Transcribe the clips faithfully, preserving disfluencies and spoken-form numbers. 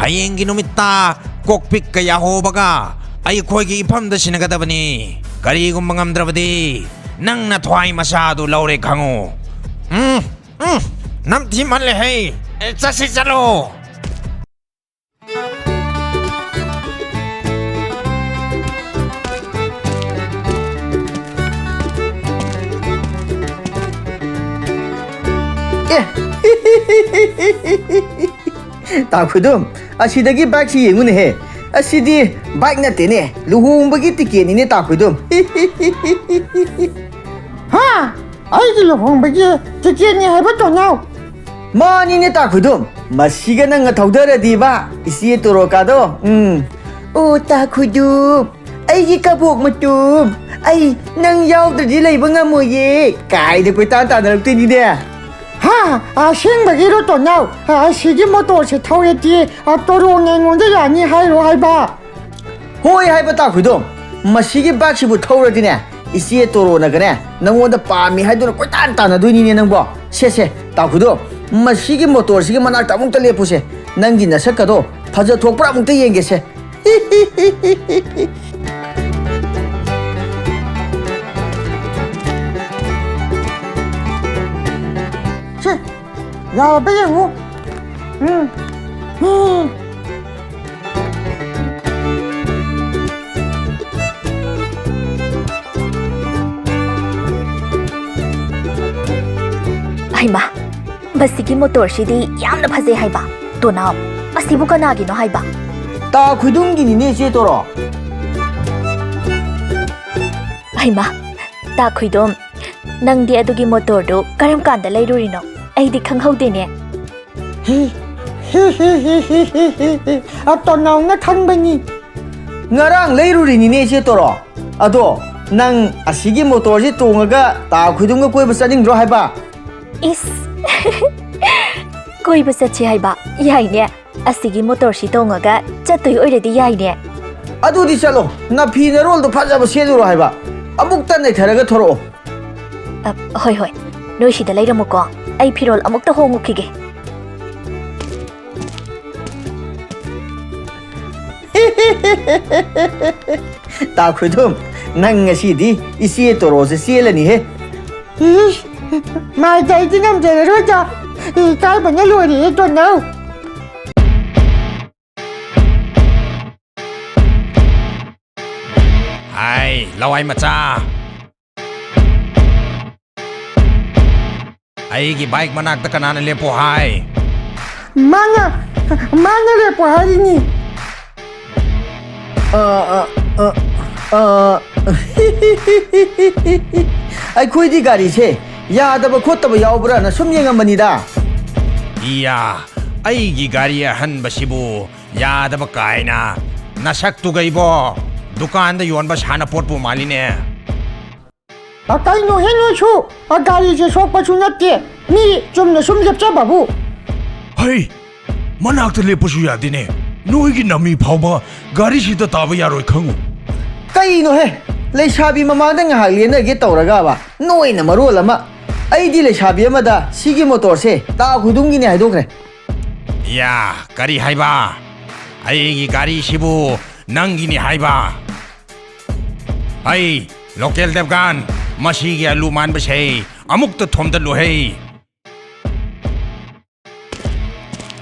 ꯍꯌꯦꯡꯒꯤ ꯅꯨꯃꯤꯠꯇ ꯀꯣꯛꯄꯤꯛꯀ ꯌꯥꯍꯣꯕꯒ ꯑꯩꯈꯣꯏꯒꯤ ꯏꯐꯝꯗ ꯁꯤꯟꯅꯒꯗꯕꯅꯤ꯫ ꯀꯔꯤꯒꯨꯝꯕ ꯉꯝꯗ꯭ꯔꯕꯗꯤ ꯅꯪ ꯅꯊ꯭ꯋꯥꯏ ꯃꯆꯥꯗꯨ ꯂꯧꯔꯦ ꯈꯪꯉꯨ꯫ ꯎꯝ, ꯎꯝ, ꯅꯝꯊꯤꯃꯜꯂꯦꯍꯦ꯫ ꯑꯦ, ꯆꯠꯁꯤ ꯆꯠꯂꯣ꯫ ꯑꯦ! ꯇꯥ ꯈꯨꯗꯨꯝ, ꯑꯁꯤꯗꯒꯤ ꯕꯥꯏꯛꯁꯤ ꯌꯦꯡꯉꯨꯅꯦꯍꯦ꯫ ꯑꯁꯤꯗꯤ ꯕꯥꯏꯛ ꯅꯠꯇꯦꯅꯦ, ꯂꯨꯍꯣꯡꯕꯒꯤ ꯇꯤꯀꯦꯠꯅꯤꯅꯦ, ꯇꯥ ꯈꯨꯗꯨꯝ꯫ ꯍꯥ? ꯑꯩꯒꯤ ꯂꯨꯍꯣꯡꯕꯒꯤ ꯇꯤꯀꯦꯠꯅꯤ ꯍꯥꯏꯕ, ꯇꯣꯅꯥꯎ? ꯃꯥꯅꯤꯅꯦ, ꯇꯥ ꯈꯨꯗꯨꯝ꯫ ꯃꯁꯤꯒ ꯅꯪꯒ ꯊꯧꯗꯔꯗꯤꯕ, ꯏꯆꯦ ꯇꯣꯔꯣꯀꯥꯗꯣ꯫ ꯎꯝ꯫ ꯑꯣ, ꯇꯥ ꯈꯨꯗꯨꯝ, ꯑꯩꯒꯤ ꯀꯕꯣꯛ ꯃꯇꯨꯝ, ꯑꯩ ꯅꯪ ꯌꯥꯎꯗ꯭ꯔꯗꯤ ꯂꯩꯕ ꯉꯝꯃꯣꯏꯌꯦ ꯀꯥꯏꯅ ꯀꯣꯏꯇꯥꯟ ꯇꯥꯟꯅꯔꯛꯇꯣꯏꯅꯤꯅꯦ꯫ ꯍꯥ? ꯑꯁꯦꯡꯕꯒꯤꯔꯣ, ꯇꯣꯅꯥꯎ? ꯑꯁꯤꯒꯤ ꯃꯣꯇꯣꯔꯁꯦ ꯊꯧꯔꯗꯤ, ꯑ, ꯇꯣꯔꯣꯅ ꯑꯩꯉꯣꯟꯗ ꯌꯥꯅꯤ ꯍꯥꯏꯔꯣ ꯍꯥꯏꯕ? ꯍꯣꯏ ꯍꯥꯏꯕ, ꯇꯥ ꯈꯨꯗꯨꯝ꯫ ꯃꯁꯤꯒꯤ ꯕꯥꯏꯛꯁꯤꯕꯨ ꯊꯧꯔꯗꯤꯅꯦ, ꯏꯆꯦ ꯇꯣꯔꯣꯅꯒꯅꯦ, ꯅꯪꯉꯣꯟꯗ ꯄꯥꯝꯃꯤ ꯍꯥꯏꯗꯨꯅ ꯀꯣꯏꯇꯥꯟ ꯇꯥꯟꯅꯗꯣꯏꯅꯤꯅꯦ ꯅꯪꯕꯣ꯫ ꯁꯦ, ꯁꯦ, ꯇꯥ ꯈꯨꯗꯨꯝ, ꯃꯁꯤꯒꯤ ꯃꯣꯇꯣꯔꯁꯤꯒꯤ ꯃꯅꯥꯛꯇ ꯑꯃꯨꯛꯇ ꯂꯦꯞꯄꯨꯁꯦ꯫ ꯅꯪꯒꯤ ꯅꯁꯛꯀꯗꯣ ꯐꯖꯊꯣꯛꯄ꯭ꯔꯥ ꯑꯃꯨꯛꯇ ꯌꯦꯡꯒꯦꯁꯦ꯫ ꯁꯦ, ꯌꯥꯔꯕ ꯌꯦꯡꯉꯨ꯫ ꯎꯝ꯫ ꯎꯝ꯫ ꯍꯩꯃꯥ, ꯃꯁꯤꯒꯤ ꯃꯣꯇꯣꯔꯁꯤꯗꯤ ꯌꯥꯝꯅ ꯐꯖꯩ ꯍꯥꯏꯕ꯫ ꯇꯣꯅꯥꯎ, ꯑꯁꯤꯕꯨ ꯀꯅꯥꯒꯤꯅꯣ ꯍꯥꯏꯕ? ꯇꯥ ꯈꯨꯗꯨꯝꯒꯤꯅꯤꯅꯦ, ꯏꯆꯦ ꯇꯣꯔꯣ꯫ ꯍꯩꯃꯥ, ꯇꯥ ꯈꯨꯗꯨꯝ, ꯅꯪꯗꯤ ꯑꯗꯨꯒꯤ ꯃꯣꯇꯣꯔꯗꯨ ꯀꯔꯝ ꯀꯥꯟꯗ ꯂꯩꯔꯨꯔꯤꯅꯣ? ꯑꯩꯗꯤ ꯈꯪꯍꯧꯗꯦꯅꯦ꯫ ꯍꯤ, ꯍꯤ, ꯍꯤ, ꯍꯤ, ꯍꯤ, ꯍꯤ, ꯍꯤ, ꯍꯤ꯫ ꯑ, ꯇꯣꯅꯥꯎꯅ ꯈꯪꯕꯅꯤ꯫ ꯉꯔꯥꯡ ꯂꯩꯔꯨꯔꯤꯅꯤꯅꯦ, ꯏꯆꯦ ꯇꯣꯔꯣ꯫ ꯑꯗꯣ ꯅꯪ ꯑꯁꯤꯒꯤ ꯃꯣꯇꯣꯔꯁꯤ ꯇꯣꯡꯉꯒ ꯇꯥ ꯈꯨꯗꯨꯝꯒ ꯀꯣꯏꯕ ꯆꯠꯅꯤꯡꯗ꯭ꯔꯣ ꯍꯥꯏꯕ? ꯏꯁ! ꯀꯣꯏꯕ ꯆꯠꯁꯤ ꯍꯥꯏꯕ? ꯌꯥꯏꯅꯦ꯫ ꯑꯁꯤꯒꯤ ꯃꯣꯇꯣꯔꯁꯤ ꯇꯣꯡꯉꯒ ꯆꯠꯇꯣꯏ ꯑꯣꯏꯔꯗꯤ ꯌꯥꯏꯅꯦ꯫ ꯑꯗꯨꯗꯤ ꯆꯠꯂꯣ, ꯅꯐꯤ ꯅꯔꯣꯜꯗꯣ ꯐꯖꯕ ꯁꯦꯠꯂꯨꯔꯣ ꯍꯥꯏꯕ꯫ ꯑꯃꯨꯛꯇ ꯅꯩꯊꯔꯒ ꯊꯣꯔꯛꯑꯣ꯫ ꯑ, ꯍꯣꯏ, ꯍꯣꯏ꯫ ꯅꯣꯏ ꯁꯤꯗ ꯂꯩꯔꯝꯃꯨꯀꯣ꯫ ꯑꯩ ꯐꯤꯔꯣꯜ ꯑꯃꯨꯛꯇ ꯍꯣꯡꯉꯨꯈꯤꯒꯦ꯫ ꯇꯥ ꯈꯨꯗꯨꯝ, ꯅꯪ ꯉꯁꯤꯗꯤ ꯏꯆꯦ ꯇꯣꯔꯣꯁꯦ ꯆꯦꯜꯂꯅꯤꯍꯦ꯫ ꯏꯁ, ꯃꯥꯏꯗ ꯑꯩꯗꯤ ꯉꯝꯖꯔꯔꯣꯏꯗ꯫ ꯏꯀꯥꯏꯕꯅ ꯂꯣꯏꯔꯦꯍꯦ, ꯇꯣꯟꯅꯧ꯫ ꯍꯥꯏ, ꯂꯋꯥꯏ ꯃꯆꯥ꯫ ꯑꯩꯒꯤ ꯕꯥꯏꯛ ꯃꯅꯥꯛꯇ ꯀꯅꯥꯅ ꯂꯦꯞꯄꯣ ꯍꯥꯏ? ꯃꯥꯅ, ꯃꯥꯅ ꯂꯦꯞꯄꯣ ꯍꯥꯏꯔꯤꯅꯤ꯫ ꯑ, ꯑ, ꯑ, ꯑ꯫ ꯑꯩꯈꯣꯏꯗꯤ ꯒꯥꯔꯤꯁꯦ ꯌꯥꯗꯕ ꯈꯣꯠꯇꯕ ꯌꯥꯎꯕ꯭ꯔꯥꯅ ꯁꯨꯝ ꯌꯦꯡꯉꯝꯕꯅꯤꯗ꯫ ꯏꯌꯥ, ꯑꯩꯒꯤ ꯒꯥꯔꯤ ꯑꯍꯟꯕꯁꯤꯕꯨ ꯌꯥꯗꯕ ꯀꯥꯏꯅ꯫ ꯅꯁꯛꯇꯨꯒ ꯏꯕꯣ, ꯗꯨꯀꯥꯟꯗ ꯌꯣꯟꯕ ꯁꯥꯟꯅꯄꯣꯠꯄꯨ ꯃꯥꯜꯂꯤꯅꯦ꯫ ꯑ, ꯀꯩꯅꯣꯍꯦ ꯅꯣꯏꯁꯨ? ꯑ, ꯒꯥꯔꯤꯁꯦ ꯁꯣꯛꯄꯁꯨ ꯅꯠꯇꯦ, ꯃꯤ ꯆꯨꯝꯅ ꯁꯨꯝ ꯂꯦꯞꯆꯕꯕꯨ꯫ ꯍꯩ, ꯃꯅꯥꯛꯇ ꯂꯦꯞꯄꯁꯨ ꯌꯥꯗꯦꯅꯦ, ꯅꯣꯏꯒꯤ ꯅꯃꯤ ꯐꯥꯎꯕ ꯒꯥꯔꯤꯁꯤꯗ ꯇꯥꯕ ꯌꯥꯔꯣꯏ ꯈꯪꯉꯨ꯫ ꯀꯩꯅꯣꯍꯦ, ꯂꯩꯁꯥꯕꯤ ꯃꯃꯥꯡꯗ ꯉꯥꯏꯍꯥꯛ ꯂꯦꯟꯅꯒꯦ ꯇꯧꯔꯒꯕ ꯅꯣꯏꯅ ꯃꯔꯣꯜ ꯑꯃ꯫ ꯑꯩꯗꯤ ꯂꯩꯁꯥꯕꯤ ꯑꯃꯗ ꯁꯤꯒꯤ ꯃꯣꯇꯣꯔꯁꯦ ꯇꯥ ꯈꯨꯗꯤꯡꯒꯤꯅꯦ ꯍꯥꯏꯗꯣꯛꯈ꯭ꯔꯦ꯫ ꯌꯥ, ꯀꯔꯤ ꯍꯥꯏꯕ? ꯑꯩꯒꯤ ꯒꯥꯔꯤꯁꯤꯕꯨ ꯅꯪꯒꯤꯅꯤ ꯍꯥꯏꯕ? ꯑꯩ, ꯂꯣꯀꯦꯜ ꯗꯦꯕꯒꯥꯟ, ꯃꯁꯤꯒꯤ ꯑꯂꯨ ꯃꯥꯟꯕꯁꯦ ꯑꯃꯨꯛꯇ ꯊꯣꯝꯗꯠꯂꯨꯍꯦ꯫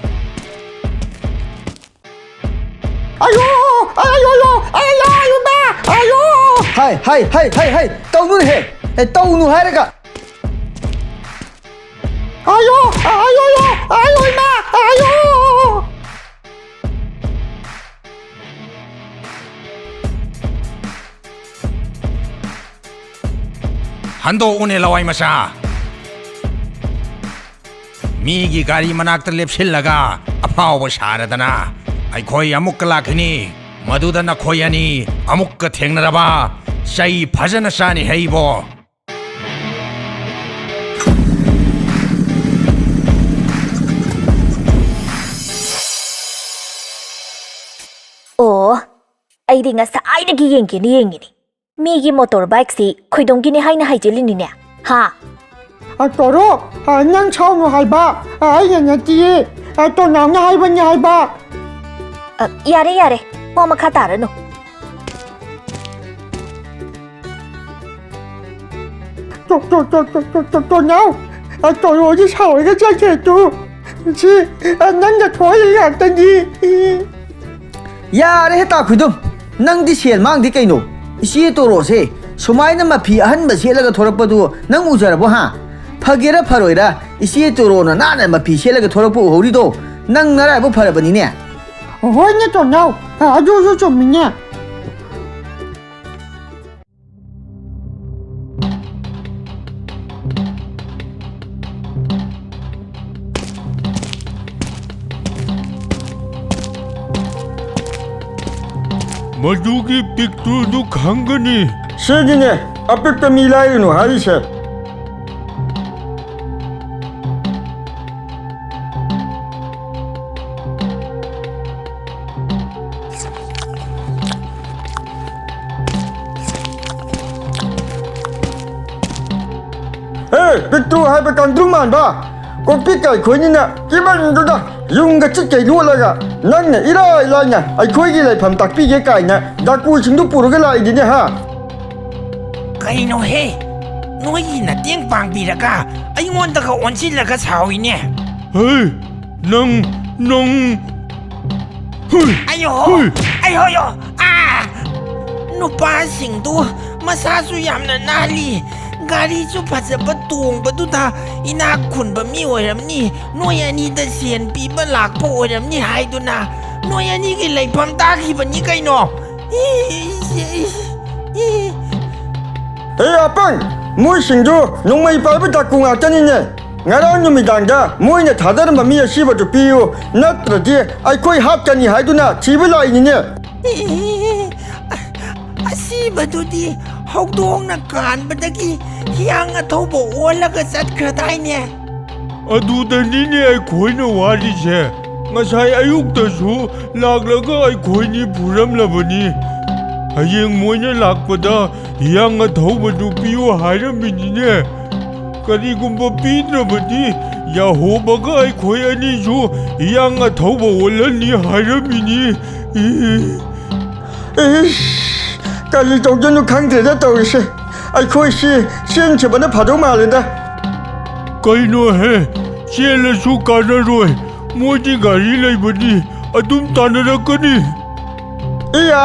ꯑꯌꯣ! ꯑꯌꯣ! ꯑꯌꯣ! ꯑꯌꯣ! ꯏꯃꯥ! ꯑꯌꯣ! ꯍꯥꯏ, ꯍꯥꯏ, ꯍꯥꯏ, ꯍꯥꯏ, ꯍꯥꯏ! ꯇꯧꯅꯨꯍꯦ! ꯑꯦ, ꯇꯧꯅꯨ ꯍꯥꯏꯔꯒ! ꯑꯌꯣ! ꯑꯌꯣ! ꯑꯌꯣ! ꯑꯌꯣ! ꯏꯃꯥ! ꯑꯌꯣ! ꯍꯟꯗꯣꯛꯎꯅꯦ, ꯂꯋꯥꯏ ꯃꯆꯥ! ꯃꯤꯒꯤ ꯒꯥꯔꯤ ꯃꯅꯥꯛꯇ ꯂꯦꯞꯁꯤꯜꯂꯒ ꯑꯐꯥꯎꯕ ꯁꯥꯔꯗꯅ ꯑꯩꯈꯣꯏ ꯑꯃꯨꯛꯀ ꯂꯥꯛꯈꯤꯅꯤ꯫ ꯃꯗꯨꯗ ꯅꯈꯣꯏ ꯑꯅꯤ ꯑꯃꯨꯛꯀ ꯊꯦꯡꯅꯔꯕ ꯆꯩ ꯐꯖꯅ ꯆꯥꯅꯤ ꯍꯩꯕꯣ꯫ ꯑꯣ, ꯑꯩꯗꯤ ꯉꯁꯥꯏꯗꯒꯤ ꯌꯦꯡꯒꯦꯅ ꯌꯦꯡꯉꯤꯅꯤ꯫ ꯃꯤꯒꯤ ꯃꯣꯇꯣꯔ ꯕꯥꯏꯛꯁꯤ ꯈꯣꯏꯗꯣꯝꯒꯤꯅꯤ ꯍꯥꯏꯅ ꯍꯥꯏꯖꯤꯜꯂꯤꯅꯤꯅꯦ꯫ ꯍꯥ? ꯑ, ꯇꯣꯔꯣ, ꯑ, ꯅꯪ ꯁꯥꯎꯅꯨ ꯍꯥꯏꯕ, ꯑ, ꯑꯩꯅ ꯅꯠꯇꯤꯌꯦ, ꯑ, ꯇꯣꯅꯥꯎꯅ ꯍꯥꯏꯕꯅꯤ ꯍꯥꯏꯕ꯫ ꯑ, ꯌꯥꯔꯦ, ꯌꯥꯔꯦ꯫ ꯋꯥ ꯃꯈꯥ ꯇꯥꯔꯅꯨ꯫ ꯇꯣ-, ꯇꯣ-, ꯇꯣ-, ꯇꯣ-, ꯇꯣ-, ꯇꯣ-, ꯇꯣꯅꯥꯎ, ꯑ, ꯇꯣꯔꯣꯁꯦ ꯁꯥꯎꯔꯒ ꯆꯠꯈ꯭ꯔꯦ ꯇꯨ꯫ ꯁꯤ, ꯑ, ꯅꯪꯅ ꯊꯣꯛꯍꯜꯂꯤ ꯉꯥꯛꯇꯅꯤ꯫ ꯌꯥꯔꯦꯍꯦ ꯇꯥꯈꯨꯏꯗꯨꯝ, ꯅꯪꯗꯤ ꯁꯦꯜ ꯃꯥꯡꯗꯦ ꯀꯩꯅꯣ? ꯏꯆꯦ ꯇꯣꯔꯣꯁꯦ ꯁꯨꯃꯥꯏꯅ ꯃꯐꯤ ꯑꯍꯟꯕ ꯁꯦꯠꯂꯒ ꯊꯣꯔꯛꯄꯗꯨ ꯅꯪ ꯎꯖꯔꯕꯣ ꯍꯥ? ꯐꯒꯦꯔꯥ ꯐꯔꯣꯏꯔꯥ, ꯏꯆꯦ ꯇꯣꯔꯣꯅ ꯅꯥꯟꯅ ꯃꯐꯤ ꯁꯦꯠꯂꯒ ꯊꯣꯔꯛꯄ ꯎꯍꯧꯔꯤꯗꯣ ꯅꯪ ꯅꯔꯥꯏꯕꯛ ꯐꯔꯕꯅꯤꯅꯦ꯫ ꯍꯣꯏꯅꯦ ꯇꯣꯅꯥꯎ, ꯑ, ꯑꯗꯨꯁꯨ ꯆꯨꯝꯃꯤꯅꯦ꯫ ꯃꯗꯨꯒꯤ ꯄꯤꯛꯇ꯭ꯔꯨꯗꯨ ꯈꯪꯒꯅꯤ꯫ ꯁꯤꯒꯤꯅꯦ, ꯑꯄꯤꯛꯄ ꯃꯤ ꯂꯥꯏꯔꯅꯨ ꯍꯥꯏꯔꯤꯁꯦ꯫ ꯍꯦ, ꯄꯤꯛꯇ꯭ꯔꯨ ꯍꯥꯏꯕ ꯀꯥꯡꯗ꯭ꯔꯨꯝ ꯃꯥꯟꯕ! ꯀꯣꯛꯄꯤ ꯀꯥꯏꯈꯣꯏꯅꯤꯅ ꯀꯤꯃꯟꯗꯨꯗ ꯌꯨꯝꯒ ꯆꯤꯠꯀꯩ ꯂꯣꯠꯂꯒ ꯅꯪꯅ ꯏꯔꯥꯏ ꯂꯥꯏꯅ ꯑꯩꯈꯣꯏꯒꯤ ꯂꯩꯐꯝ ꯇꯥꯛꯄꯤꯒꯦ ꯀꯥꯏꯅ ꯗꯥꯀꯨꯁꯤꯡꯗꯨ ꯄꯨꯔꯒ ꯂꯥꯛꯏꯅꯤꯅꯦ ꯍꯥ? ꯀꯩꯅꯣꯍꯦ? ꯅꯣꯏꯒꯤ ꯅꯇꯦꯡ ꯄꯥꯡꯕꯤꯔꯒ ꯑꯩꯉꯣꯟꯗꯒ ꯑꯣꯟꯁꯤꯜꯂꯒ ꯁꯥꯎꯏꯅꯦ꯫ ꯍꯩ, ꯅꯪ, ꯅꯪ꯫ ꯍꯨꯏ! ꯑꯌꯣ! ꯍꯨꯏ! ꯑꯌꯣ, ꯑꯌꯣ! ꯑꯥ! ꯅꯨꯄꯥꯁꯤꯡꯗꯨ ꯃꯁꯥꯁꯨ ꯌꯥꯝꯅ ꯅꯥꯜꯂꯤ, ꯒꯥꯔꯤꯁꯨ ꯐꯖꯕ ꯇꯣꯡꯕꯗꯨꯗ ꯏꯅꯥꯛ ꯈꯨꯟꯕ ꯃꯤ ꯑꯣꯏꯔꯝꯅꯤ, ꯅꯣꯏ ꯑꯅꯤꯗ ꯁꯦꯟ ꯄꯤꯕ ꯂꯥꯛꯄ ꯑꯣꯏꯔꯝꯅꯤ ꯍꯥꯏꯗꯨꯅ ꯅꯣꯏ ꯑꯅꯤꯒꯤ ꯂꯩꯐꯝ ꯇꯥꯈꯤꯕꯅꯤ ꯀꯩꯅꯣ꯫ E, E, E, E. ꯍꯦ ꯑꯄꯪ! ꯃꯣꯏꯁꯤꯡꯗꯨ ꯅꯣꯡꯃꯩ ꯄꯥꯏꯕ ꯗꯥꯀꯨ ꯉꯥꯛꯇꯅꯤꯅꯦ꯫ ꯉꯔꯥꯡ ꯅꯨꯃꯤꯗꯥꯡꯗ ꯃꯣꯏꯅ ꯊꯥꯗꯔꯝꯕ ꯃꯤ ꯑꯁꯤꯕꯗꯨ ꯄꯤꯌꯨ, ꯅꯠꯇ꯭ꯔꯗꯤ ꯑꯩꯈꯣꯏ ꯍꯥꯠꯀꯅꯤ ꯍꯥꯏꯗꯨꯅ ꯊꯤꯕ ꯂꯥꯛꯏꯅꯤꯅꯦ꯫ ꯑꯦ, ꯑꯁꯤꯕꯗꯨꯗꯤ ꯍꯧꯗꯣꯡꯅ ꯀꯥꯟꯕꯗꯒꯤ ꯍꯤꯌꯥꯡ ꯑꯊꯧꯕ ꯑꯣꯜꯂꯒ ꯆꯠꯈ꯭ꯔꯗꯥꯏꯅꯦ? ꯑꯗꯨꯗꯅꯤꯅꯦ ꯑꯩꯈꯣꯏꯅ ꯋꯥꯔꯤꯁꯦ꯫ ꯉꯁꯥꯏ ꯑꯌꯨꯛꯇꯁꯨ ꯂꯥꯛꯂꯒ ꯑꯩꯈꯣꯏꯅꯤ ꯐꯨꯔꯝꯂꯕꯅꯤ꯫ ꯍꯌꯦꯡ ꯃꯣꯏꯅ ꯂꯥꯛꯄꯗ ꯍꯤꯌꯥꯡ ꯑꯊꯧꯕꯗꯨ ꯄꯤꯌꯨ ꯍꯥꯏꯔꯝꯃꯤꯅꯤꯅꯦ꯫ ꯀꯔꯤꯒꯨꯝꯕ ꯄꯤꯗ꯭ꯔꯕꯗꯤ ꯌꯥꯍꯣꯕꯒ ꯑꯩꯈꯣꯏ ꯑꯅꯤꯁꯨ ꯍꯤꯌꯥꯡ ꯑꯊꯧꯕ ꯑꯣꯜꯂꯅꯤ ꯍꯥꯏꯔꯝꯃꯤꯅꯤ꯫ ꯏꯁ, ꯀꯔꯤ ꯇꯧꯗꯣꯏꯅꯣ ꯈꯪꯗ꯭ꯔꯦꯗ ꯇꯧꯔꯤꯁꯦ꯫ ꯑꯩꯈꯣꯏꯁꯤ ꯆꯦꯟꯈꯤꯕꯅ ꯐꯗꯧ ꯃꯥꯜꯂꯦꯗ꯫ ꯀꯩꯅꯣꯍꯦ, ꯆꯦꯜꯂꯁꯨ ꯀꯥꯟꯅꯔꯣꯏ꯫ ꯃꯣꯏꯗꯤ ꯒꯥꯔꯤ ꯂꯩꯕꯅꯤ, ꯑꯗꯨꯝ ꯇꯥꯟꯅꯔꯛꯀꯅꯤ꯫ ꯏꯌꯥ,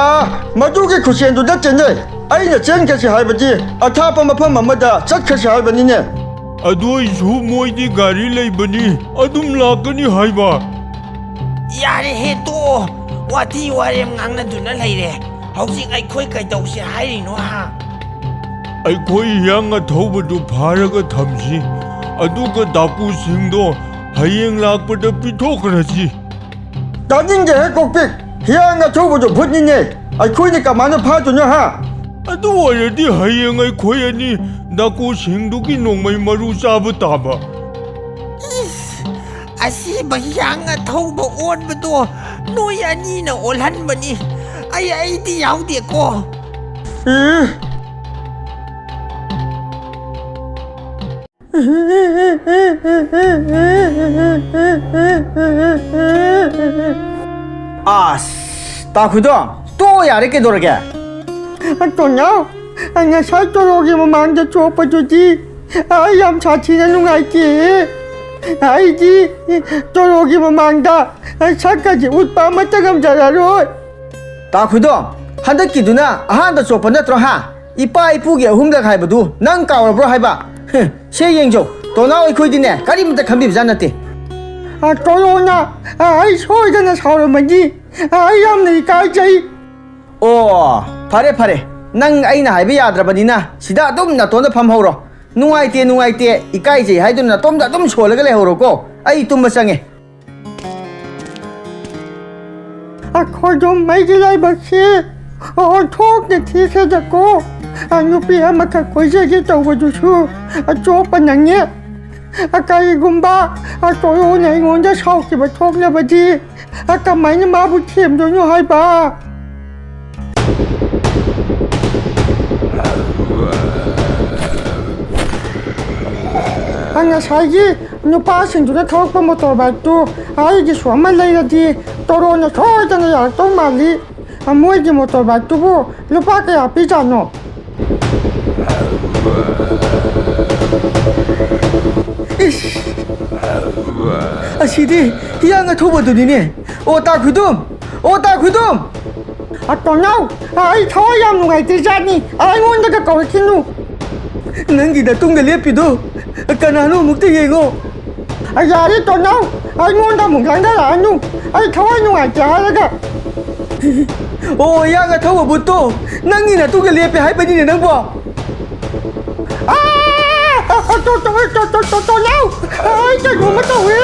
ꯃꯗꯨꯒꯤ ꯈꯨꯆꯦꯟꯗꯨ ꯅꯠꯇꯦꯅꯦ꯫ ꯑꯩꯅ ꯆꯦꯟꯈ꯭ꯔꯁꯤ ꯍꯥꯏꯕꯗꯤ ꯑꯊꯥꯞꯄ ꯃꯐꯝ ꯑꯃꯗ ꯆꯠꯈ꯭ꯔꯁꯤ ꯍꯥꯏꯕꯅꯤꯅꯦ꯫ ꯑꯗꯨ ꯑꯣꯏꯁꯨ ꯃꯣꯏꯗꯤ ꯒꯥꯔꯤ ꯂꯩꯕꯅꯤ, ꯑꯗꯨꯝ ꯂꯥꯛꯀꯅꯤ ꯍꯥꯏꯕ꯫ ꯌꯥꯔꯦꯍꯦ, ꯇꯣꯛꯑꯣ꯫ ꯋꯥꯊꯤ ꯋꯥꯔꯦꯝ ꯉꯥꯡꯅꯗꯨꯅ ꯂꯩꯔꯦ꯫ ꯍꯧꯖꯤꯛ ꯑꯩꯈꯣꯏ ꯀꯩꯗꯧꯁꯦ ꯍꯥꯏꯔꯤꯅꯣ, ꯍꯥ? ꯑꯩꯈꯣꯏ ꯍꯤꯌꯥꯡ ꯑꯊꯧꯕꯗꯨ ꯐꯥꯔꯒ ꯊꯝꯁꯤ, ꯑꯗꯨꯒ ꯗꯥꯀꯨꯁꯤꯡꯗꯣ ꯍꯌꯦꯡ ꯂꯥꯛꯄꯗ ꯄꯤꯊꯣꯛꯈ꯭ꯔꯁꯤ꯫ ꯇꯥꯅꯤꯡꯗꯦꯍꯦ ꯀꯣꯛꯄꯤꯛ, ꯍꯤꯌꯥꯡ ꯑꯊꯧꯕꯗꯨ ꯚꯨꯠꯅꯤꯅꯦ, ꯑꯩꯈꯣꯏꯅ ꯀꯃꯥꯏꯅ ꯐꯥꯗꯣꯏꯅꯣ, ꯍꯥ? ꯑꯗꯨ ꯑꯣꯏꯔꯗꯤ ꯍꯌꯦꯡ ꯑꯩꯈꯣꯏ ꯑꯅꯤ ꯗꯥꯀꯨꯁꯤꯡꯗꯨꯒꯤ ꯅꯣꯡꯃꯩ ꯃꯔꯨ ꯆꯥꯕ ꯇꯥꯕ꯫ ꯏꯁ, ꯑꯁꯤꯕ ꯍꯤꯌꯥꯡ ꯑꯊꯧꯕ ꯑꯣꯟꯕꯗꯣ ꯅꯣꯏ ꯑꯅꯤꯅ ꯑꯣꯜꯍꯟꯕꯅꯤ꯫ ꯑꯩ, ꯑꯩꯗꯤ ꯌꯥꯎꯗꯦꯀꯣ꯫ ꯏ꯫ ꯑꯁ, ꯇꯥꯈꯨꯏꯗꯣ, ꯇꯣꯛꯑꯣ ꯌꯥꯔꯦ, ꯀꯩꯗꯧꯔꯒꯦ? ꯇꯣꯅꯥꯎ, ꯉꯁꯥꯏ ꯇꯣꯔꯣꯒꯤ ꯃꯃꯥꯡꯗ ꯆꯣꯞꯄꯗꯨꯗꯤ ꯑꯩ ꯌꯥꯝ ꯁꯥꯊꯤꯅ ꯅꯨꯡꯉꯥꯏꯇꯦ꯫ ꯑꯩꯗꯤ ꯇꯣꯔꯣꯒꯤ ꯃꯃꯥꯡꯗ ꯁꯛꯀꯁꯦ ꯎꯠꯄ ꯑꯃꯠꯇ ꯉꯝꯖꯔꯔꯣꯏ꯫ ꯇꯥꯈꯨꯏꯗꯣ, ꯍꯟꯗꯛꯀꯤꯗꯨꯅ ꯑꯍꯥꯟꯕ ꯆꯣꯞꯄ ꯅꯠꯇ꯭ꯔꯣ, ꯍꯥ? ꯏꯄꯥ ꯏꯄꯨꯒꯤ ꯑꯍꯨꯝꯂꯛ ꯍꯥꯏꯕꯗꯨ ꯅꯪ ꯀꯥꯎꯔꯕ꯭ꯔꯣ ꯍꯥꯏꯕ? ꯍꯦ, ꯁꯦ ꯌꯦꯡꯖꯧ, ꯇꯣꯅꯥꯎ ꯑꯩꯈꯣꯏꯗꯤꯅꯦ ꯀꯔꯤꯃꯇ ꯈꯟꯕꯤꯕꯖꯥꯠ ꯅꯠꯇꯦ꯫ ꯑ, ꯇꯣꯔꯣꯅ, ꯑ, ꯑꯩ ꯁꯣꯏꯗꯅ ꯁꯥꯎꯔꯝꯃꯅꯤ꯫ ꯑ, ꯑꯩ ꯌꯥꯝꯅ ꯏꯀꯥꯏꯖꯩ꯫ ꯑꯣ, ꯐꯔꯦ, ꯐꯔꯦ꯫ ꯅꯪ ꯑꯩꯅ ꯍꯥꯏꯕ ꯌꯥꯗ꯭ꯔꯕꯅꯤꯅ ꯁꯤꯗ ꯑꯗꯨꯝ ꯅꯇꯣꯟꯗ ꯐꯝꯍꯧꯔꯣ꯫ ꯅꯨꯡꯉꯥꯏꯇꯦ, ꯅꯨꯡꯉꯥꯏꯇꯦ, ꯏꯀꯥꯏꯖꯩ ꯍꯥꯏꯗꯨꯅ ꯅꯇꯣꯝꯗ ꯑꯗꯨꯝ ꯁꯣꯜꯂꯒ ꯂꯩꯍꯧꯔꯣꯀꯣ꯫ ꯑꯩ ꯇꯨꯝꯕ ꯆꯪꯉꯦ꯫ ꯑ, ꯈꯣꯏꯗꯣꯝ, ꯑꯩꯒꯤ ꯂꯥꯏꯕꯛꯁꯤ ꯑꯣꯟꯊꯣꯛꯅ ꯊꯤꯈ꯭ꯔꯦꯗꯀꯣ꯫ ꯑ, ꯅꯨꯄꯤ ꯑꯃꯈꯛ ꯀꯣꯏꯖꯒꯦ ꯇꯧꯕꯗꯨꯁꯨ ꯑꯆꯣꯞꯄ ꯅꯪꯉꯦ꯫ ꯑ, ꯀꯔꯤꯒꯨꯝꯕ, ꯑ, ꯇꯣꯔꯣꯅ ꯑꯩꯉꯣꯟꯗ ꯁꯥꯎꯈꯤꯕ ꯊꯣꯛꯂꯕꯗꯤ, ꯑ, ꯀꯃꯥꯏꯅ ꯃꯥꯕꯨ ꯊꯦꯝꯗꯣꯏꯅꯣ ꯍꯥꯏꯕ? ꯑ, ꯉꯁꯥꯏꯒꯤ ꯅꯨꯄꯥꯁꯤꯡꯗꯨꯅ ꯊꯧꯔꯛꯄ ꯃꯣꯇꯣꯔ ꯕꯥꯏꯛꯇꯨ ꯑꯩꯒꯤꯁꯨ ꯑꯃ ꯂꯩꯔꯗꯤ ꯇꯣꯔꯣꯅ ꯁꯣꯏꯗꯅ ꯌꯥꯔꯛꯇꯧ ꯃꯥꯜꯂꯤ꯫ ꯃꯣꯏꯒꯤ ꯃꯣꯇꯣꯔ ꯕꯥꯏꯛꯇꯨꯕꯨ ꯂꯨꯄꯥ ꯀꯌꯥ ꯄꯤꯖꯥꯠꯅꯣ? ꯏꯁ! ꯑꯁꯤꯗꯤ ꯍꯤꯌꯥꯡ ꯑꯊꯧꯕꯗꯨꯅꯤꯅꯦ꯫ ꯑꯣ, ꯇꯥ ꯈꯨꯏꯗꯨꯝ! ꯑꯣ, ꯇꯥ ꯈꯨꯏꯗꯨꯝ! ꯑ, ꯇꯣꯟꯅꯥꯎ, ꯑ, ꯑꯩ ꯊꯋꯥꯏ ꯌꯥꯝ ꯅꯨꯡꯉꯥꯏꯇ꯭ꯔꯤꯖꯥꯠꯅꯤ꯫ ꯑꯩꯉꯣꯟꯗꯒ ꯀꯧꯔꯛꯈꯤꯅꯨ꯫ ꯅꯪꯒꯤ ꯅꯇꯨꯡꯗ ꯂꯦꯞꯄꯤꯗꯣ ꯀꯅꯥꯅꯣ? ꯑꯃꯨꯛꯇ ꯌꯦꯡꯉꯣ꯫ ꯑ, ꯌꯥꯔꯦ, ꯇꯣꯟꯅꯥꯎ, ꯑꯩꯉꯣꯟꯗ ꯑꯃꯨꯛ ꯂꯥꯡꯅꯔꯛꯑꯅꯨ꯫ ꯑꯩ ꯊꯋꯥꯏ ꯅꯨꯡꯉꯥꯏꯇꯦ ꯍꯥꯏꯔꯒ꯫ ꯑꯣ, ꯍꯤꯌꯥꯡ ꯑꯊꯧꯕ ꯕꯨꯠꯇꯣ ꯅꯪꯒꯤ ꯅꯇꯨꯡꯗ ꯂꯦꯞꯄꯦ ꯍꯥꯏꯕꯅꯤꯅꯦ ꯅꯪꯕꯣ꯫ ꯑꯥ! ꯑ, ꯑ, ꯇꯣ-, ꯇꯣ-, ꯇꯣ-, ꯇꯣ-, ꯇꯣ-, ꯇꯣꯟꯅꯥꯎ! ꯑꯩ ꯀꯩꯅꯣꯝꯃ ꯇꯧꯋꯦ꯫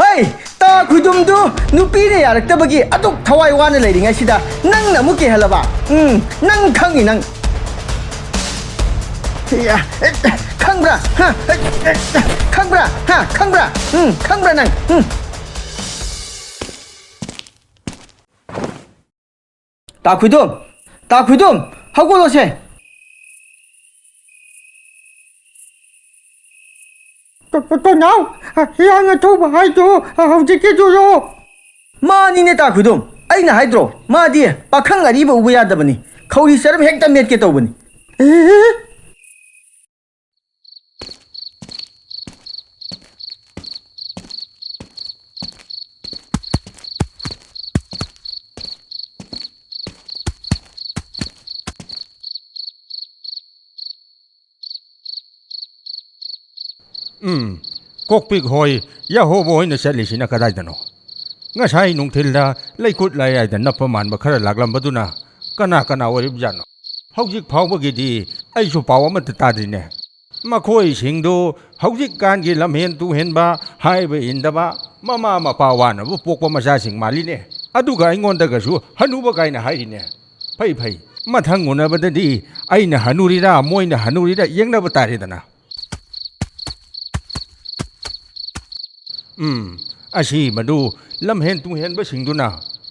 ꯍꯩ! ꯇꯥ ꯈꯨꯏꯗꯨꯝꯗꯨ ꯅꯨꯄꯤꯅ ꯌꯥꯔꯛꯇꯕꯒꯤ ꯑꯗꯨꯛ ꯊꯋꯥꯏ ꯋꯥꯅ ꯂꯩꯔꯤꯉꯩꯁꯤꯗ ꯅꯪꯅ ꯑꯃꯨꯛ ꯀꯤꯍꯜꯂꯕ? ꯎꯝ, ꯅꯪ ꯈꯪꯉꯤ ꯅꯪ꯫ ꯏꯌꯥ, ꯈꯪꯕ꯭ꯔꯥ? ꯍꯥ? ꯈꯪꯕ꯭ꯔꯥ? ꯍꯥ? ꯈꯪꯕ꯭ꯔꯥ? ꯎꯝ, ꯈꯪꯕ꯭ꯔꯥ ꯅꯪ? ꯎꯝ꯫ ꯇꯥ ꯈꯨꯏꯗꯨꯝ! ꯇꯥ ꯈꯨꯏꯗꯨꯝ! ꯍꯧꯒꯠꯂꯣꯁꯦ! ꯇꯣ-, ꯇꯣ-, ꯇꯣꯟꯅꯥꯎ, ꯍꯤꯌꯥꯡ ꯑꯊꯧꯕ ꯍꯥꯏꯗꯣ ꯍꯧꯖꯤꯛꯀꯤꯗꯨꯔꯣ? ꯃꯥꯅꯤꯅꯦ, ꯇꯥ ꯈꯨꯏꯗꯨꯝ! ꯑꯩꯅ ꯍꯥꯏꯗ꯭ꯔꯣ, ꯃꯥꯗꯤ ꯄꯥꯈꯪ ꯑꯔꯤꯕ ꯎꯕ ꯌꯥꯗꯕꯅꯤ, ꯈꯧꯔꯤ ꯆꯔꯝ ꯍꯦꯛꯇ ꯃꯦꯠꯀꯦ ꯇꯧꯕꯅꯤ꯫ ꯑꯦ? ꯎꯝ, ꯀꯣꯛꯄꯤꯛ ꯍꯣꯏ, ꯌꯥꯍꯣꯕ ꯍꯣꯏꯅ ꯆꯠꯂꯤꯁꯤꯅ ꯀꯗꯥꯏꯗꯅꯣ? ꯉꯁꯥꯏ ꯅꯨꯡꯊꯤꯜꯗ ꯂꯩꯀꯨꯠ ꯂꯥꯌꯥꯏꯗ ꯅꯞꯄ ꯃꯥꯟꯕ ꯈꯔ ꯂꯥꯛꯂꯝꯕꯗꯨꯅ ꯀꯅꯥ ꯀꯅꯥ ꯑꯣꯏꯔꯤꯕꯖꯥꯠꯅꯣ? ꯍꯧꯖꯤꯛ ꯐꯥꯎꯕꯒꯤꯗꯤ ꯑꯩꯁꯨ ꯄꯥꯎ ꯑꯃꯠꯇ ꯇꯥꯗ꯭ꯔꯤꯅꯦ꯫ ꯃꯈꯣꯏꯁꯤꯡꯗꯨ ꯍꯧꯖꯤꯛꯀꯥꯟꯒꯤ ꯂꯝꯍꯦꯟ ꯇꯨꯍꯦꯟꯕ, ꯍꯥꯏꯕ ꯏꯟꯗꯕ, ꯃꯃꯥ ꯃꯄꯥ ꯋꯥꯅꯕ ꯄꯣꯛꯄ ꯃꯆꯥꯁꯤꯡ ꯃꯥꯜꯂꯤꯅꯦ꯫ ꯑꯗꯨꯒ ꯑꯩꯉꯣꯟꯗꯒꯁꯨ ꯍꯅꯨꯕ ꯀꯥꯏꯅ ꯍꯥꯏꯔꯤꯅꯦ꯫ ꯐꯩ, ꯐꯩ꯫ ꯃꯊꯪ ꯎꯅꯕꯗꯗꯤ ꯑꯩꯅ ꯍꯅꯨꯔꯤꯔꯥ, ꯃꯣꯏꯅ ꯍꯅꯨꯔꯤꯔꯥ ꯌꯦꯡꯅꯕ ꯇꯥꯔꯦꯗꯅ꯫ ꯎꯝ, ꯑꯁꯤꯕꯗꯨ ꯂꯝꯍꯦꯟ ꯇꯨꯍꯦꯟꯕꯁꯤꯡꯗꯨꯅ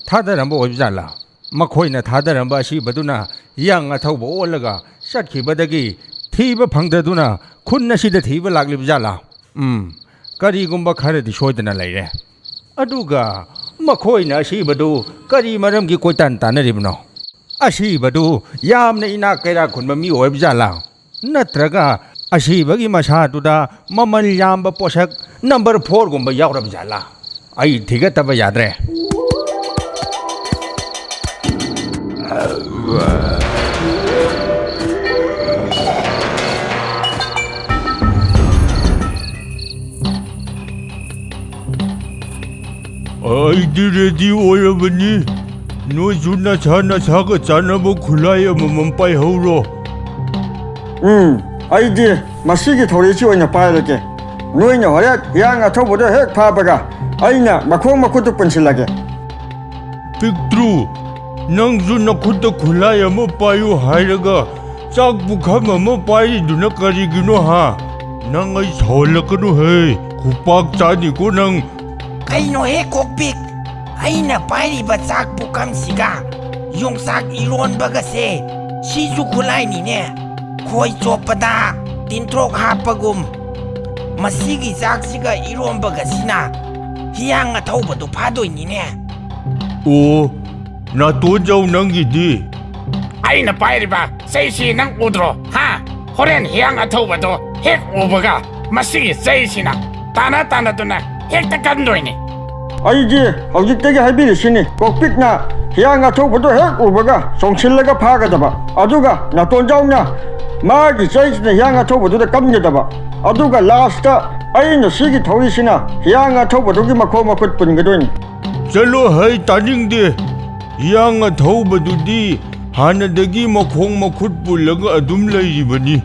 ꯊꯥꯗꯔꯝꯕ ꯑꯣꯏꯕꯖꯥꯠꯂꯥ? ꯃꯈꯣꯏꯅ ꯊꯥꯗꯔꯝꯕ ꯑꯁꯤꯕꯗꯨꯅ ꯍꯤꯌꯥꯡ ꯑꯊꯧꯕ ꯑꯣꯜꯂꯒ ꯆꯠꯈꯤꯕꯗꯒꯤ ꯊꯤꯕ ꯐꯪꯗꯗꯨꯅ ꯈꯨꯟ ꯑꯁꯤꯗ ꯊꯤꯕ ꯂꯥꯛꯂꯤꯕ ꯖꯥꯠꯂꯥ? ꯎꯝ, ꯀꯔꯤꯒꯨꯝꯕ ꯈꯔꯗꯤ ꯁꯣꯏꯗꯅ ꯂꯩꯔꯦ꯫ ꯑꯗꯨꯒ ꯃꯈꯣꯏꯅ ꯑꯁꯤꯕꯗꯨ ꯀꯔꯤ ꯃꯔꯝꯒꯤ ꯀꯣꯏꯇꯥꯟ ꯇꯥꯟꯅꯔꯤꯕꯅꯣ? ꯑꯁꯤꯕꯗꯨ ꯌꯥꯝꯅ ꯏꯅꯥꯛ ꯀꯩꯔꯥꯛ ꯈꯨꯟꯕ ꯃꯤ ꯑꯣꯏꯕ ꯖꯥꯠꯂꯥ? ꯅꯠꯇ꯭ꯔꯒ ꯑꯁꯤꯕꯒꯤ ꯃꯁꯥꯗꯨꯗ ꯃꯃꯜ ꯌꯥꯝꯕ ꯄꯣꯠꯁꯛ ꯅꯝꯕꯔ ꯐꯣꯔꯒꯨꯝꯕ ꯌꯥꯎꯔꯕ ꯖꯥꯠꯂꯥ? ꯑꯩ ꯊꯤꯒꯠꯇꯕ ꯌꯥꯗ꯭ꯔꯦ꯫ ꯑꯩꯗꯤ ꯔꯦꯗꯤ ꯑꯣꯏꯔꯕꯅꯤ꯫ ꯅꯣꯏꯁꯨ ꯅꯁꯥ ꯅꯁꯥꯒ ꯆꯥꯟꯅꯕ ꯈꯨꯠꯂꯥꯏ ꯑꯃꯃꯝ ꯄꯥꯏꯍꯧꯔꯣ꯫ ꯎꯝ, ꯑꯩꯗꯤ ꯃꯁꯤꯒꯤ ꯊꯧꯔꯤꯁꯤ ꯑꯣꯏꯅ ꯄꯥꯏꯔꯒꯦ꯫ ꯅꯣꯏꯅ ꯍꯣꯔꯦꯟ ꯍꯤꯌꯥꯡ ꯑꯊꯧꯕꯗꯣ ꯍꯦꯛ ꯐꯥꯕꯒ ꯑꯩꯅ ꯃꯈꯣꯡ ꯃꯈꯨꯠꯇꯨ ꯄꯨꯟꯁꯤꯜꯂꯒꯦ꯫ ꯄꯤꯛꯇ꯭ꯔꯨ, ꯅꯪꯁꯨ ꯅꯈꯨꯠꯇ ꯈꯨꯠꯂꯥꯏ ꯑꯃ ꯄꯥꯏꯌꯨ ꯍꯥꯏꯔꯒ ꯆꯥꯛ ꯄꯨꯈꯝ ꯑꯃ ꯄꯥꯏꯔꯤꯗꯨꯅ ꯀꯔꯤꯒꯤꯅꯣ ꯍꯥ? ꯅꯪ ꯑꯩ ꯁꯥꯎꯍꯜꯂꯛꯀꯅꯨꯍꯦ, ꯈꯨꯄꯥꯛ ꯆꯥꯅꯤꯀꯣ ꯅꯪ꯫ ꯀꯩꯅꯣꯍꯦ ꯀꯣꯛꯄꯤꯛ, ꯑꯩꯅ ꯄꯥꯏꯔꯤꯕ ꯆꯥꯛ ꯄꯨꯈꯝꯁꯤꯒ ꯌꯣꯡꯆꯥꯛ ꯏꯔꯣꯟꯕꯒꯁꯦ ꯁꯤꯁꯨ ꯈꯨꯠꯂꯥꯏꯅꯤꯅꯦ꯫ ꯈꯣꯏ ꯆꯣꯞꯄꯗ ꯇꯤꯟꯊ꯭ꯔꯣꯛ ꯍꯥꯞꯄꯒꯨꯝ꯫ ꯃꯁꯤꯒꯤ ꯆꯥꯛꯁꯤꯒ ꯏꯔꯣꯝꯕꯒꯁꯤꯅ ꯍꯤꯌꯥꯡ ꯑꯊꯧꯕꯗꯨ ꯐꯥꯗꯣꯏꯅꯤꯅꯦ꯫ ꯑꯣ, ꯅꯥꯇꯣꯟꯖꯥꯎ ꯅꯪꯒꯤꯗꯤ? ꯑꯩꯅ ꯄꯥꯏꯔꯤꯕ ꯆꯩꯁꯤ ꯅꯪ ꯎꯗ꯭ꯔꯣ? ꯍꯥ? ꯍꯣꯔꯦꯟ ꯍꯤꯌꯥꯡ ꯑꯊꯧꯕꯗꯣ ꯍꯦꯛ ꯎꯕꯒ ꯃꯁꯤꯒꯤ ꯆꯩꯁꯤꯅ ꯇꯥꯟꯅ ꯇꯥꯟꯅꯗꯨꯅ ꯍꯦꯛꯇ ꯀꯟꯗꯣꯏꯅꯤ꯫ ꯑꯩꯗꯤ ꯍꯧꯖꯤꯛꯇꯒꯤ ꯍꯥꯏꯕꯤꯔꯤꯁꯤꯅꯤ, ꯀꯣꯛꯄꯤꯛꯅ ꯍꯤꯌꯥꯡ ꯑꯊꯧꯕꯗꯣ ꯍꯦꯛ ꯎꯕꯒ ꯆꯣꯡꯁꯤꯜꯂꯒ ꯐꯥꯒꯗꯕ, ꯑꯗꯨꯒ ꯅꯥꯇꯣꯟꯖꯥꯎꯅ ꯃꯥꯒꯤ ꯆꯩꯁꯤꯅ ꯍꯤꯌꯥꯡ ꯑꯊꯧꯕꯗꯨꯗ ꯀꯟꯒꯗꯕ, ꯑꯗꯨꯒ ꯂꯥꯁꯇ ꯑꯩꯅ ꯁꯤꯒꯤ ꯊꯧꯔꯤꯁꯤꯅ ꯍꯤꯌꯥꯡ ꯑꯊꯧꯕꯗꯨꯒꯤ ꯃꯈꯣꯡ ꯃꯈꯨꯠ ꯄꯨꯟꯒꯗꯣꯏꯅꯤ꯫ ꯆꯠꯂꯣ ꯍꯩ, ꯇꯥꯅꯤꯡꯗꯦ꯫ ꯍꯤꯌꯥꯡ ꯑꯊꯧꯕꯗꯨꯗꯤ ꯍꯥꯟꯅꯗꯒꯤ ꯃꯈꯣꯡ ꯃꯈꯨꯠ ꯄꯨꯜꯂꯒ ꯑꯗꯨꯝ ꯂꯩꯔꯤꯕꯅꯤ꯫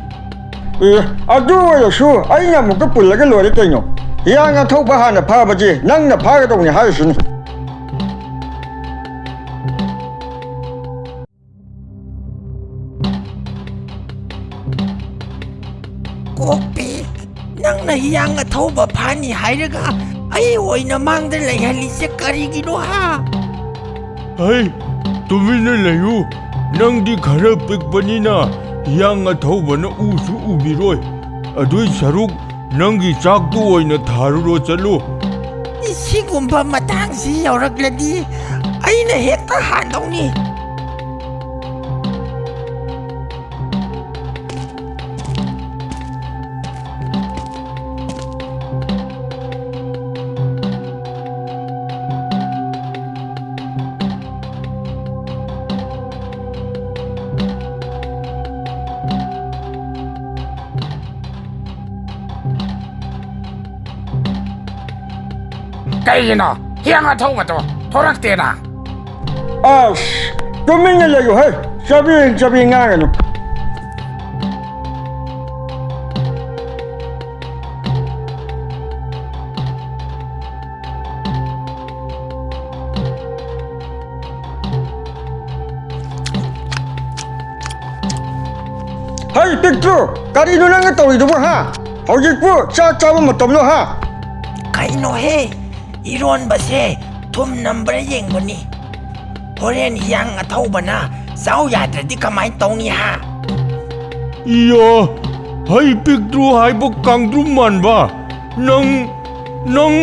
ꯑꯦ, ꯑꯗꯨ ꯑꯣꯏꯔꯁꯨ ꯑꯩꯅ ꯑꯃꯨꯛꯀ ꯄꯨꯜꯂꯒ ꯂꯣꯏꯔꯦ ꯀꯩꯅꯣ꯫ ꯍꯤꯌꯥꯡ ꯑꯊꯧꯕ ꯍꯥꯟꯅ ꯐꯥꯕꯁꯦ ꯅꯪꯅ ꯐꯥꯒꯗꯧꯅꯤ ꯍꯥꯏꯔꯤꯁꯤꯅꯤ꯫ ꯀꯣꯛꯄꯤ, ꯅꯪꯅ ꯍꯤꯌꯥꯡ ꯑꯊꯧꯕ ꯐꯥꯅꯤ ꯍꯥꯏꯔꯒ ꯑꯩ ꯑꯣꯏꯅ ꯃꯥꯡꯗ ꯂꯩꯍꯜꯂꯤꯁꯦ ꯀꯔꯤꯒꯤꯅꯣ ꯍꯥ? ꯍꯩ, ꯇꯨꯃꯤꯟꯅ ꯂꯩꯌꯨ꯫ ꯅꯪꯗꯤ ꯈꯔ ꯄꯤꯛꯄꯅꯤꯅ ꯍꯤꯌꯥꯡ ꯑꯊꯧꯕꯅ ꯎꯁꯨ ꯎꯕꯤꯔꯣꯏ꯫ ꯑꯗꯨꯏ ꯁꯔꯨꯛ ꯅꯪꯒꯤ ꯆꯥꯛꯇꯨ ꯑꯣꯏꯅ ꯊꯥꯔꯨꯔꯣ ꯆꯠꯂꯨ꯫ ꯁꯤꯒꯨꯝꯕ ꯃꯇꯥꯡꯁꯤ ꯌꯧꯔꯛꯂꯗꯤ ꯑꯩꯅ ꯍꯦꯛꯇ ꯍꯥꯟꯗꯧꯅꯤ꯫ ꯀꯩꯒꯤꯅꯣ? ꯍꯤꯌꯥꯡ ꯑꯊꯧꯕꯗꯣ ꯊꯣꯔꯛꯇꯦꯅ꯫ ꯑꯁ, ꯇꯨꯃꯤꯟꯅ ꯂꯩꯌꯨ ꯍꯦ꯫ ꯆꯕꯦꯡ ꯆꯕꯦꯡ ꯉꯥꯡꯒꯅꯨ꯫ ꯍꯩ, ꯄꯤꯛꯇ꯭ꯔꯨ! ꯀꯔꯤꯅꯣ ꯅꯪꯅ ꯇꯧꯔꯤꯗꯨꯕꯨ, ꯍꯥ? ꯍꯧꯖꯤꯛꯄꯨ ꯆꯥꯛ ꯆꯥꯕ ꯃꯇꯝꯂꯣ, ꯍꯥ? ꯀꯩꯅꯣꯍꯦ? ꯏꯔꯣꯟꯕꯁꯦ ꯊꯨꯝ ꯅꯝꯕ꯭ꯔꯥ ꯌꯦꯡꯕꯅꯤ꯫ ꯍꯣꯔꯦꯟ ꯍꯤꯌꯥꯡ ꯑꯊꯧꯕꯅ ꯆꯥꯎ ꯌꯥꯗ꯭ꯔꯗꯤ ꯀꯃꯥꯏ ꯇꯧꯅꯤ, ꯍꯥ? ꯏꯌꯥ, ꯍꯩ ꯄꯤꯛꯇ꯭ꯔꯨ ꯍꯥꯏꯕ ꯀꯥꯡꯗ꯭ꯔꯨꯝ ꯃꯥꯟꯕ꯫ ꯅꯪ, ꯅꯪ꯫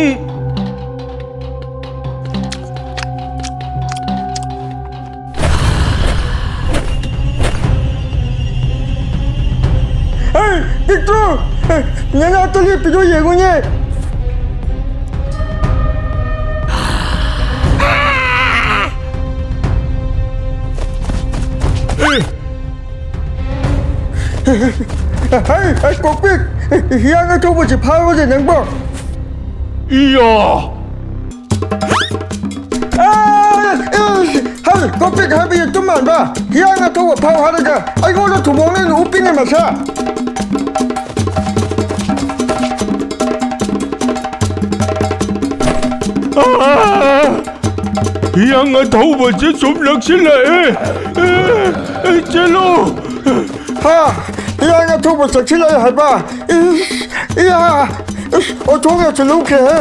ꯍꯩ, ꯄꯤꯛꯇ꯭ꯔꯨ! ꯅꯅꯥꯛꯇ ꯂꯦꯞꯄꯤꯗꯣ ꯌꯦꯡꯉꯨꯅꯦ! ꯍꯩ, ꯍꯩ, ꯀꯣꯛꯄꯤꯛ! ꯍꯤꯌꯥꯡ ꯑꯊꯧꯕꯁꯤ ꯐꯥꯔꯨꯁꯦ ꯅꯪꯕꯣ! ꯏꯌꯥ! ꯑꯥ! ꯍꯩ, ꯀꯣꯛꯄꯤꯛ ꯍꯥꯏꯕ ꯌꯦꯇꯨꯝ ꯃꯥꯟꯕ! ꯍꯤꯌꯥꯡ ꯑꯊꯧꯕ ꯐꯥꯎ ꯍꯥꯏꯔꯒ ꯑꯩꯉꯣꯟꯗ ꯊꯨꯕꯣꯡꯅ ꯑꯣꯏꯅ ꯎꯞꯄꯤꯅꯦ ꯃꯁꯥ! ꯑꯥ! ꯍꯤꯌꯥꯡ ꯑꯊꯧꯕꯁꯦ ꯁꯨꯝ ꯅꯛꯁꯤꯜꯂꯛꯑꯦ꯫ ꯑꯦ, ꯑꯦ, ꯆꯦꯜꯂꯣ꯫ ꯍꯥ? ꯍꯤꯌꯥꯡ ꯑꯊꯧꯕ ꯆꯪꯁꯤꯜꯂꯛꯑꯦ ꯍꯥꯏꯕ? ꯏꯁ, ꯏꯌꯥ! ꯏꯁ, ꯑꯣꯟꯊꯣꯛꯅ ꯆꯦꯜꯍꯧꯈ꯭ꯔꯦꯍꯦ꯫